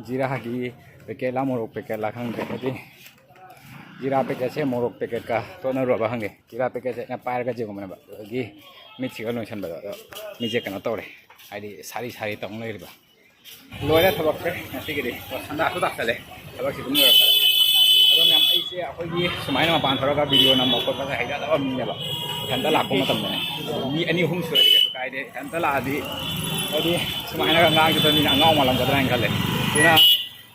ꯖꯤꯔꯥꯒꯤ ꯄꯦꯀꯦꯠꯂ ꯃꯣꯔꯣꯛ ꯄꯦꯀꯦꯠꯂ ꯈꯪꯗ꯭ꯔꯦ꯫ ꯍꯥꯏꯗꯤ ꯖꯤꯔꯥ ꯄꯦꯀꯦꯠꯁꯦ ꯃꯣꯔꯣꯛ ꯄꯦꯀꯦꯠꯀ ꯇꯣꯠꯅꯔꯨꯔꯕ ꯈꯪꯗꯦ꯫ ꯖꯤꯔꯥ ꯄꯦꯀꯦꯠꯁꯦ ꯑꯩꯅ ꯄꯥꯏꯔꯒ ꯌꯦꯡꯉꯨꯕꯅꯦꯕ, ꯑꯗꯨꯗꯒꯤ ꯃꯤꯠꯁꯤꯒ ꯂꯣꯏꯁꯟꯕꯗꯣ꯫ ꯑꯗꯣ ꯃꯤꯠꯁꯦ ꯀꯩꯅꯣ ꯇꯧꯔꯦ, ꯍꯥꯏꯗꯤ ꯁꯥꯔꯤ ꯁꯥꯔꯤ ꯇꯧ ꯂꯩꯔꯤꯕ꯫ ꯂꯣꯏꯔꯦ ꯊꯕꯛꯁꯦ ꯉꯁꯤꯒꯤꯗꯤ꯫ ꯑꯣ, ꯁꯟꯗꯥꯁꯨ ꯇꯥꯁꯜꯂꯦ꯫ ꯊꯕꯛꯁꯤ ꯑꯗꯨꯝ ꯂꯣꯏꯔꯛꯄꯗ꯫ ꯑꯗꯣ ꯃꯌꯥꯝ, ꯑꯩꯁꯦ ꯑꯩꯈꯣꯏꯒꯤ ꯁꯨꯃꯥꯏꯅ ꯃꯄꯥꯟ ꯊꯣꯛꯑꯒ ꯚꯤꯗꯤꯑꯣ ꯅꯝꯕ ꯈꯣꯠꯄꯁꯦ ꯍꯩꯅꯗꯕ ꯃꯤꯅꯦꯕ꯫ ꯏꯊꯟꯇ ꯂꯥꯛꯄ ꯃꯇꯝꯗꯅꯦ꯫ ꯃꯤ ꯑꯅꯤ ꯑꯍꯨꯝ ꯁꯨꯔꯗꯤ ꯀꯩꯁꯨ ꯀꯥꯏꯗꯦ꯫ ꯏꯊꯟꯇ ꯂꯥꯛꯑꯗꯤ, ꯍꯥꯏꯗꯤ ꯁꯨꯃꯥꯏꯅꯒ ꯉꯥꯡꯈꯤꯕ ꯃꯤꯅ ꯑꯉꯥꯎ ꯃꯥꯜꯂꯝꯒꯗ꯭ꯔꯥ ꯍꯥꯏꯅ ꯈꯜꯂꯦ꯫ ꯑꯗꯨꯅ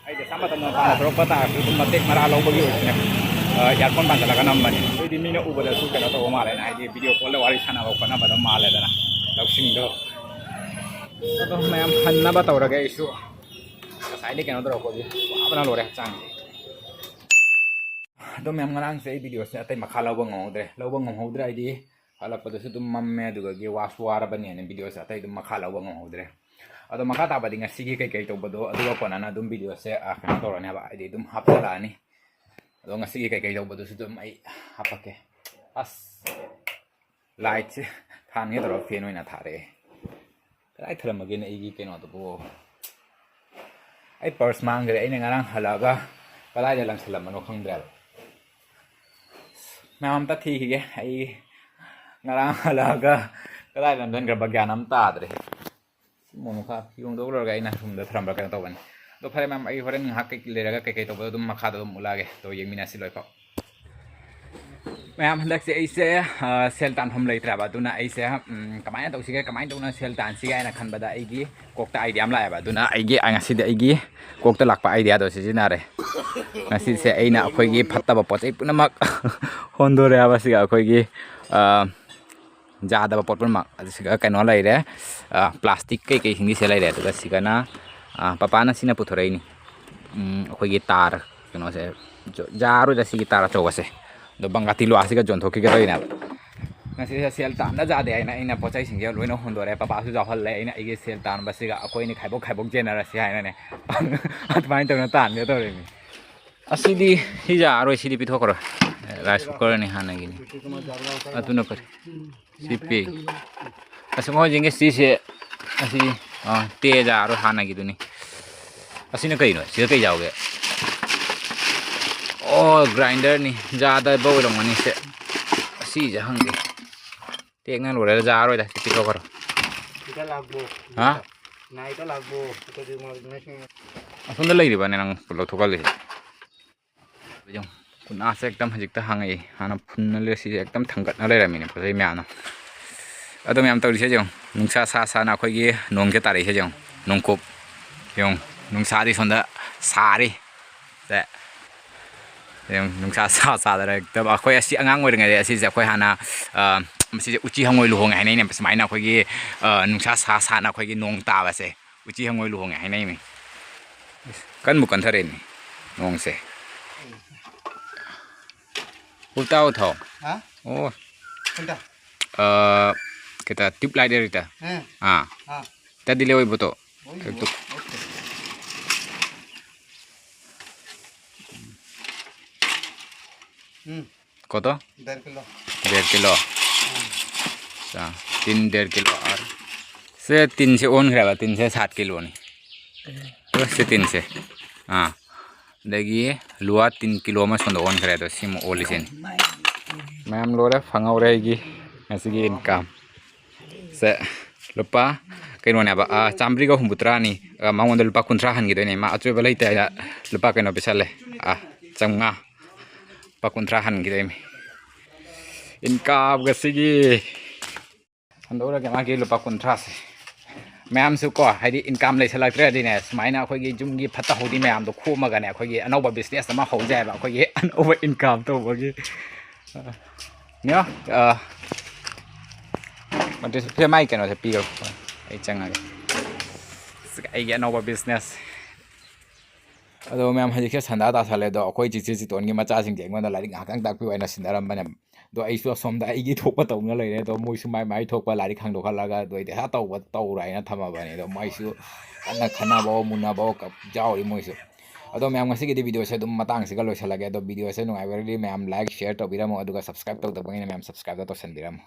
ꯑꯩꯗꯤ ꯑꯁꯥꯝ ꯃꯇꯝꯗ ꯃꯄꯥꯟꯗ ꯊꯣꯛꯂꯛꯄ ꯇꯥꯔꯁꯨ ꯑꯗꯨꯝ ꯃꯇꯦꯛ ꯃꯔꯥ ꯂꯧꯕꯒꯤ ꯑꯣꯏꯅ, ꯑ, ꯏꯌꯥꯔꯐꯣꯟ ꯄꯥꯟꯁꯤꯜꯂꯒ ꯅꯝꯕꯅꯤ꯫ ꯑꯩꯗꯤ ꯃꯤꯅ ꯎꯕꯗꯁꯨ ꯀꯩꯅꯣ ꯇꯧꯕ ꯃꯥꯜꯂꯦꯅ, ꯍꯥꯏꯗꯤ ꯚꯤꯗꯤꯑꯣ ꯀꯣꯜꯗ ꯋꯥꯔꯤ ꯁꯥꯟꯅꯕ ꯈꯣꯠꯅꯕꯗ ꯃꯥꯜꯂꯦꯗꯅ, ꯂꯧꯁꯤꯡꯗꯣ꯫ ꯑꯗꯣ ꯃꯌꯥꯝ ꯍꯟꯅꯕ ꯇꯧꯔꯒꯦ ꯑꯩꯁꯨ꯫ ꯉꯁꯥꯏꯗꯤ ꯀꯩꯅꯣ ꯇꯧꯔꯛꯄꯒꯤ ꯋꯥꯕꯅ ꯂꯣꯏꯔꯦ ꯍꯛꯆꯥꯡꯁꯦ꯫ ꯑꯗꯣ ꯃꯌꯥꯝ, ꯉꯔꯥꯡꯁꯦ ꯑꯩ ꯚꯤꯗꯤꯑꯣꯁꯦ ꯑꯇꯩ ꯃꯈꯥ ꯂꯧꯕ ꯉꯝꯍꯧꯗ꯭ꯔꯦ꯫ ꯂꯧꯕ ꯉꯝꯍꯧꯗ꯭ꯔꯦ ꯍꯥꯏꯗꯤ ꯍꯜꯂꯛꯄꯗꯁꯨ ꯑꯗꯨꯝ ꯃꯝꯃꯦ, ꯑꯗꯨꯗꯒꯤ ꯋꯥꯁꯨ ꯋꯥꯔꯕꯅꯦꯅ ꯚꯤꯗꯤꯑꯣꯁꯦ ꯑꯇꯩ ꯑꯗꯨꯝ ꯃꯈꯥ ꯂꯧꯕ ꯉꯝꯍꯧꯗ꯭ꯔꯦ꯫ ꯑꯗꯣ ꯃꯈꯥ ꯇꯥꯕꯗꯤ ꯉꯁꯤꯒꯤ ꯀꯩꯀꯩ ꯇꯧꯕꯗꯣ ꯑꯗꯨꯒ ꯀꯣꯟꯅꯅ ꯑꯗꯨꯝ ꯚꯤꯗꯤꯑꯣꯁꯦ, ꯑ, ꯀꯩꯅꯣ ꯇꯧꯔꯅꯦꯕ, ꯍꯥꯏꯗꯤ ꯑꯗꯨꯝ ꯍꯥꯞꯆꯤꯜꯂꯛꯑꯅꯤ꯫ ꯑꯗꯣ ꯉꯁꯤꯒꯤ ꯀꯩꯀꯩ ꯇꯧꯕꯗꯨꯁꯨ ꯑꯗꯨꯝ ꯑꯩ ꯍꯥꯞꯄꯛꯀꯦ꯫ ꯑꯁ, ꯂꯥꯏꯠꯁꯦ ꯊꯥꯟꯒꯦ ꯇꯧꯔꯒ ꯐꯦꯟ ꯑꯣꯏꯅ ꯊꯥꯔꯛꯑꯦ꯫ ꯀꯗꯥꯏ ꯊꯅꯝꯃꯒꯦꯅꯦ ꯑꯩꯒꯤ ꯀꯩꯅꯣꯗꯨꯕꯨ? ꯑꯩ ꯄꯔꯁ ꯃꯥꯡꯈ꯭ꯔꯦ꯫ ꯑꯩꯅ ꯉꯔꯥꯡ ꯍꯜꯂꯛꯑꯒ ꯀꯗꯥꯏꯗ ꯂꯪꯁꯜꯂꯝꯕꯅꯣ ꯈꯪꯗ꯭ꯔꯦꯕ꯫ ꯃꯌꯥꯝ ꯑꯝꯇ ꯊꯤꯈꯤꯒꯦ꯫ ꯑꯩ ꯉꯔꯥꯡ ꯍꯜꯂꯛꯑꯒ ꯀꯗꯥꯏꯗ ꯅꯝꯁꯤꯟꯈ꯭ꯔꯕ ꯒ꯭ꯌꯥꯟ ꯑꯃ ꯇꯥꯗ꯭ꯔꯦ꯫ ꯁꯤ ꯃꯣꯃꯣꯈꯥ ꯐꯤ ꯍꯣꯡꯗꯣꯛꯂꯨꯔꯒ ꯑꯩꯅ ꯔꯨꯝꯗ ꯊꯔꯝꯕ꯭ꯔꯥ ꯀꯩꯅꯣ ꯇꯧꯕꯅꯤ꯫ ꯑꯗꯣ ꯐꯔꯦ ꯃꯌꯥꯝ, ꯑꯩ ꯍꯣꯔꯦꯟ ꯉꯥꯏꯍꯥꯛ ꯀꯩ ꯂꯩꯔꯒ ꯀꯩꯀꯩ ꯇꯧꯕꯗꯣ ꯑꯗꯨꯝ ꯃꯈꯥꯗ ꯑꯗꯨꯝ ꯎꯠꯂꯛꯑꯒꯦ꯫ ꯑꯗꯣ ꯌꯦꯡꯃꯤꯟꯅꯁꯤ ꯂꯣꯏꯐꯥꯎ꯫ ꯃꯌꯥꯝ, ꯍꯟꯗꯛꯁꯦ ꯑꯩꯁꯦ, ꯑ, ꯁꯦꯜ ꯇꯥꯟꯐꯝ ꯂꯩꯇ꯭ꯔꯕ, ꯑꯗꯨꯅ ꯑꯩꯁꯦ, ꯎꯝ, ꯀꯃꯥꯏꯅ ꯇꯧꯁꯤꯒꯦ, ꯀꯃꯥꯏꯅ ꯇꯧꯅ ꯁꯦꯜ ꯇꯥꯟꯁꯤꯒꯦ ꯍꯥꯏꯅ ꯈꯟꯕꯗ ꯑꯩꯒꯤ ꯀꯣꯛꯇ ꯑꯥꯏꯗꯤꯌꯥ ꯑꯃ ꯂꯥꯛꯑꯦꯕ꯫ ꯑꯗꯨꯅ ꯑꯩꯒꯤ, ꯑ, ꯉꯁꯤꯗꯤ ꯑꯩꯒꯤ ꯀꯣꯛꯇ ꯂꯥꯛꯄ ꯑꯥꯏꯗꯤꯌꯥꯗꯣ ꯁꯤꯖꯤꯟꯅꯔꯦ꯫ ꯉꯁꯤꯁꯦ ꯑꯩꯅ ꯑꯩꯈꯣꯏꯒꯤ ꯐꯠꯇꯕ ꯄꯣꯠ ꯆꯩ ꯄꯨꯝꯅꯃꯛ ꯍꯣꯟꯗꯣꯔꯦ ꯍꯥꯏꯕꯁꯤꯒ ꯑꯩꯈꯣꯏꯒꯤ, ꯑ, ꯌꯥꯗꯕ ꯄꯣꯠ ꯄꯨꯝꯅꯃꯛ꯫ ꯑꯗꯨ ꯁꯤꯒ ꯀꯩꯅꯣ ꯂꯩꯔꯦ, ꯑ, ꯄ꯭ꯂꯥꯁꯇꯤꯛ ꯀꯩꯀꯩꯁꯤꯡꯁꯤꯁꯦ ꯂꯩꯔꯦ꯫ ꯑꯗꯨꯒ ꯁꯤꯒꯅ, ꯑ, ꯄꯄꯥꯅ ꯁꯤꯅ ꯄꯨꯊꯣꯔꯛꯏꯅꯤ꯫ ꯎꯝ, ꯑꯩꯈꯣꯏꯒꯤ ꯇꯥꯔ ꯀꯩꯅꯣꯁꯦ, ꯖ-, ꯌꯥꯔꯣꯏꯗ ꯁꯤꯒꯤ ꯇꯥꯔ ꯑꯆꯧꯕꯁꯦ꯫ ꯑꯗꯣ ꯕꯪꯒꯥꯇꯤ ꯂꯣ ꯑꯁꯤꯒ ꯌꯣꯟꯊꯣꯛꯈꯤꯒꯦ ꯇꯧꯔꯤꯅꯦꯕ꯫ ꯉꯁꯤꯁꯦ ꯁꯦꯜ ꯇꯥꯟꯗ ꯌꯥꯗꯦ ꯍꯥꯏꯅ ꯑꯩꯅ ꯄꯣꯠ ꯆꯩꯁꯤꯡꯁꯦ ꯂꯣꯏꯅ ꯍꯣꯟꯗꯣꯔꯦ꯫ ꯄꯄꯥꯁꯨ ꯌꯥꯎꯍꯜꯂꯦ꯫ ꯑꯩꯅ ꯑꯩꯒꯤ ꯁꯦꯜ ꯇꯥꯟꯕꯁꯤꯒ ꯑꯩꯈꯣꯏꯅꯤ ꯈꯥꯏꯕꯣꯛ ꯈꯥꯏꯕꯣꯛ ꯌꯦꯟꯅꯔꯁꯤ ꯍꯥꯏꯅꯅꯦ꯫ ꯑꯗꯨꯃꯥꯏꯅ ꯇꯧꯅ ꯇꯥꯟꯒꯦ ꯇꯧꯔꯤꯅꯤ꯫ ꯑꯁꯤꯗꯤ ꯁꯤ ꯌꯥꯔꯔꯣꯏ, ꯁꯤꯗꯤ ꯄꯤꯊꯣꯛꯈ꯭ꯔꯣ꯫ ꯔꯥꯏꯁ ꯀꯨꯀꯔꯅꯤ ꯍꯥꯟꯅꯒꯤꯅꯤ꯫ ꯑꯗꯨꯅ ꯐꯔꯦ꯫ ꯁꯤ ꯄꯤ꯫ ꯑꯁ, ꯃꯣꯏꯁꯤꯡꯒꯤ ꯁꯤꯁꯦ, ꯑꯁꯤ, ꯑꯥ, ꯇꯦ ꯌꯥꯔꯔꯣꯏ ꯍꯥꯟꯅꯒꯤꯗꯨꯅꯤ꯫ ꯑꯁꯤꯅ ꯀꯩꯅꯣ? ꯁꯤꯗ ꯀꯩ ꯌꯥꯎꯒꯦ? ꯑꯣ, ꯒ꯭ꯔꯥꯏꯟꯗꯔꯅꯤ꯫ ꯌꯥꯗꯕ ꯑꯣꯏꯔꯝꯒꯅꯤ ꯁꯦ꯫ ꯑꯁꯤꯁꯦ ꯍꯪꯒꯦ꯫ ꯇꯦꯛꯅ ꯂꯣꯏꯔꯦ, ꯌꯥꯔꯔꯣꯏꯗ꯫ ꯁꯤ ꯄꯤꯊꯣꯛꯈ꯭ꯔꯣ꯫ ꯁꯤꯗ ꯂꯥꯛꯄꯣ꯫ ꯍꯥ? ꯅꯥꯏꯗ ꯂꯥꯛꯄꯣ꯫ ꯑꯁꯣꯝꯗ ꯂꯩꯔꯤꯕꯅꯦ ꯅꯪ ꯂꯧꯊꯣꯛꯍꯜꯂꯤꯁꯦ꯫ ꯌꯦꯡꯉꯨ, ꯎꯅꯥꯁꯦ ꯑꯦꯛꯇꯝ ꯍꯧꯖꯤꯛꯇ ꯍꯥꯡꯉꯛꯏ꯫ ꯍꯥꯟꯅ ꯐꯨꯟꯅ ꯂꯩ-, ꯁꯤꯁꯦ ꯑꯦꯛꯇꯝ ꯊꯥꯡꯒꯠꯅ ꯂꯩꯔꯝꯃꯤꯅꯦ ꯄꯣꯠ ꯆꯩ ꯃꯌꯥꯝꯅ꯫ ꯑꯗꯣ ꯃꯌꯥꯝ ꯇꯧꯔꯤꯁꯦ ꯌꯦꯡꯉꯨ, ꯅꯨꯡꯁꯥ ꯁꯥ ꯁꯥꯅ ꯑꯩꯈꯣꯏꯒꯤ ꯅꯣꯡꯁꯦ ꯇꯥꯔꯛꯏꯁꯦ ꯌꯦꯡꯉꯨ, ꯅꯣꯡꯀꯨꯞ꯫ ꯌꯦꯡꯉꯨ, ꯅꯨꯡꯁꯥꯗꯤ ꯁꯣꯝꯗ ꯁꯥꯔꯤ꯫ ꯁꯦ꯫ ꯌꯦꯡꯉꯨ, ꯅꯨꯡꯁꯥ ꯁꯥ ꯁꯥꯗꯅ ꯍꯦꯛꯇ ꯑꯩꯈꯣꯏ ꯑꯁꯤ ꯑꯉꯥꯡ ꯑꯣꯏꯔꯤꯉꯩꯗ ꯑꯁꯤꯁꯦ ꯑꯩꯈꯣꯏ ꯍꯥꯟꯅ, ꯑ, ꯃꯁꯤꯁꯦ ꯎꯆꯤ ꯍꯪꯉꯣꯏ ꯂꯨꯍꯣꯡꯉꯦ ꯍꯥꯏꯅꯩꯅꯦ꯫ ꯁꯨꯃꯥꯏꯅ ꯑꯩꯈꯣꯏꯒꯤ, ꯑ, ꯅꯨꯡꯁꯥ ꯁꯥ ꯁꯥꯅ ꯑꯩꯈꯣꯏꯒꯤ ꯅꯣꯡ ꯇꯥꯕꯁꯦ꯫ ꯎꯆꯤ ꯍꯪꯉꯣꯏ ꯂꯨꯍꯣꯡꯉꯦ ꯍꯥꯏꯅꯩꯅꯦ꯫ ꯀꯟꯕꯨ ꯀꯟꯊꯔꯛꯑꯦꯅꯦ ꯅꯣꯡꯁꯦ꯫ ꯎꯜꯇꯥ ꯎꯊꯥꯎ꯫ ꯍꯥ? ꯑꯣ꯫ ꯎꯜꯇꯥ꯫ ꯑ, ꯀꯩꯇ, ꯇ꯭ꯌꯨꯕ ꯂꯥꯏꯠ ꯑꯦꯔꯤꯇ꯫ ꯎꯝ꯫ ꯑꯥ꯫ ꯑꯥ꯫ ꯇꯗꯤ ꯂꯦ ꯑꯣꯏꯕꯣ ꯇꯣ꯫ ꯎꯝ꯫ কত? দেড় কিলো। দেড় কিলো। ꯎꯝ꯫ ꯑꯠꯆꯥ, ꯇꯤꯟ ꯗꯦꯔ ꯀꯤꯂꯣ ꯑꯥꯔ꯫ ꯁꯦ ꯇꯤꯟꯁꯦ ꯑꯣꯟꯈ꯭ꯔꯦꯕ, ꯇꯤꯟꯁꯦ ꯁꯥꯠ ꯀꯤꯂꯣꯅꯤ꯫ ꯁꯦ ꯇꯤꯟꯁꯦ꯫ ꯑꯥ꯫ ꯑꯗꯒꯤ ꯂꯨꯋꯥ ꯇꯤꯟ ꯀꯤꯂꯣ ꯑꯃ ꯁꯣꯝꯗ ꯑꯣꯟꯈ꯭ꯔꯦ, ꯑꯗꯣ ꯁꯤꯃ ꯑꯣꯜꯂꯤꯁꯤꯅꯤ꯫ ꯃꯌꯥꯝ ꯂꯣꯏꯔꯦ, ꯐꯪꯍꯧꯔꯦ ꯑꯩꯒꯤ ꯉꯁꯤꯒꯤ ꯏꯟꯀꯝ꯫ ꯁꯦ ꯂꯨꯄꯥ ꯀꯩꯅꯣꯅꯦꯕ, ꯑꯥ, ꯆꯥꯝꯃꯔꯤꯒ ꯍꯨꯝꯐꯨꯇꯔꯥꯅꯤ꯫ ꯑꯥ, ꯃꯉꯣꯟꯗ ꯂꯨꯄꯥ ꯀꯨꯟꯊ꯭ꯔꯥ ꯍꯟꯈꯤꯗꯣꯏꯅꯦ꯫ ꯃꯥ ꯑꯆꯣꯏꯕ ꯂꯩꯇꯦ ꯍꯥꯏꯅ ꯂꯨꯄꯥ ꯀꯩꯅꯣ ꯄꯤꯁꯜꯂꯦ꯫ ꯑꯥ, ꯆꯥꯝꯃꯉꯥ꯫ ꯂꯨꯄꯥ ꯀꯨꯟꯊ꯭ꯔꯥ ꯍꯟꯈꯤꯗꯣꯏꯅꯤ꯫ ꯏꯟꯀꯝ ꯉꯁꯤꯒꯤ ꯍꯟꯗꯣꯛꯎꯔꯒꯦ ꯃꯥꯒꯤ ꯂꯨꯄꯥ ꯀꯨꯟꯊ꯭ꯔꯥꯁꯦ꯫ ꯃꯌꯥꯝꯁꯨ ꯀꯣ, ꯍꯥꯏꯗꯤ ꯏꯟꯀꯝ ꯂꯩꯁꯜꯂꯛꯇ꯭ꯔꯗꯤꯅꯦ, ꯁꯨꯃꯥꯏꯅ ꯑꯩꯈꯣꯏꯒꯤ ꯌꯨꯝꯒꯤ ꯐꯠꯇ ꯍꯥꯎꯗꯤ ꯃꯌꯥꯝꯗꯣ ꯈꯣꯝꯃꯒꯅꯦ, ꯑꯩꯈꯣꯏꯒꯤ ꯑꯅꯧꯕ ꯕꯤꯖꯤꯅꯦꯁ ꯑꯃ ꯍꯧꯖꯦ ꯍꯥꯏꯕ, ꯑꯩꯈꯣꯏꯒꯤ ꯑꯅꯧꯕ ꯏꯟꯀꯝ ꯇꯧꯕꯒꯤ꯫ ꯅꯤꯌꯣ, ꯑ, ꯑꯗꯨ ꯁꯤ ꯃꯥꯏ ꯀꯩꯅꯣꯁꯦ ꯄꯤꯔꯣ, ꯑꯩ ꯆꯪꯉꯒꯦ꯫ ꯑꯩꯒꯤ ꯑꯅꯧꯕ ꯕꯤꯖꯤꯅꯦꯁ꯫ ꯑꯗꯣ ꯃꯌꯥꯝ, ꯍꯧꯖꯤꯛꯁꯦ ꯁꯟꯗꯥ ꯇꯥꯁꯜꯂꯦ꯫ ꯑꯗꯣ ꯑꯩꯈꯣꯏ ꯆꯤꯆꯦ ꯆꯤꯇꯣꯟꯒꯤ ꯃꯆꯥꯁꯤꯡꯁꯦ ꯑꯩꯉꯣꯟꯗ ꯂꯥꯏꯔꯤꯛ ꯉꯥꯏꯍꯥꯛꯇꯪ ꯇꯥꯛꯄꯤꯌꯨ ꯍꯥꯏꯅ ꯁꯤꯟꯅꯔꯝꯕꯅꯦ꯫ ꯑꯗꯣ ꯑꯩꯁꯨ ꯑꯁꯣꯝꯗ ꯑꯩꯒꯤ ꯊꯣꯛꯄ ꯇꯧꯅ ꯂꯩꯔꯦ꯫ ꯑꯗꯣ ꯃꯣꯏꯁꯨ ꯃꯥꯏ ꯃꯥꯏ ꯊꯣꯛꯄ ꯂꯥꯏꯔꯤꯛ ꯍꯥꯡꯗꯣꯛꯍꯜꯂꯒ ꯑꯗꯨ ꯑꯩꯗꯤ ꯍꯥ ꯇꯧꯕ ꯇꯧꯔꯣ ꯍꯥꯏꯅ ꯊꯝꯃꯕꯅꯦ꯫ ꯑꯗꯣ ꯃꯣꯏꯁꯨ ꯀꯟꯅ ꯈꯟꯅꯕ ꯃꯨꯟꯅꯕ ꯌꯥꯎꯔꯤ ꯃꯣꯏꯁꯨ꯫ ꯑꯗꯣ ꯃꯌꯥꯝ, ꯉꯁꯤꯒꯤꯗꯤ videoꯁꯦ ꯑꯗꯨꯝ ꯃꯇꯥꯡꯁꯤꯒ ꯂꯣꯏꯁꯤꯜꯂꯒꯦ꯫ ꯑꯗꯣ videoꯁꯦ ꯅꯨꯡꯉꯥꯏꯕꯤꯔꯗꯤ ꯃꯌꯥꯝ like, share ꯇꯧꯕꯤꯔꯝꯃꯣ, ꯑꯗꯨꯒ subscribe ꯇꯧꯗꯕꯉꯩꯅ ꯃꯌꯥꯝ subscribeꯇ ꯇꯧꯁꯟꯕꯤꯔꯝꯃꯣ꯫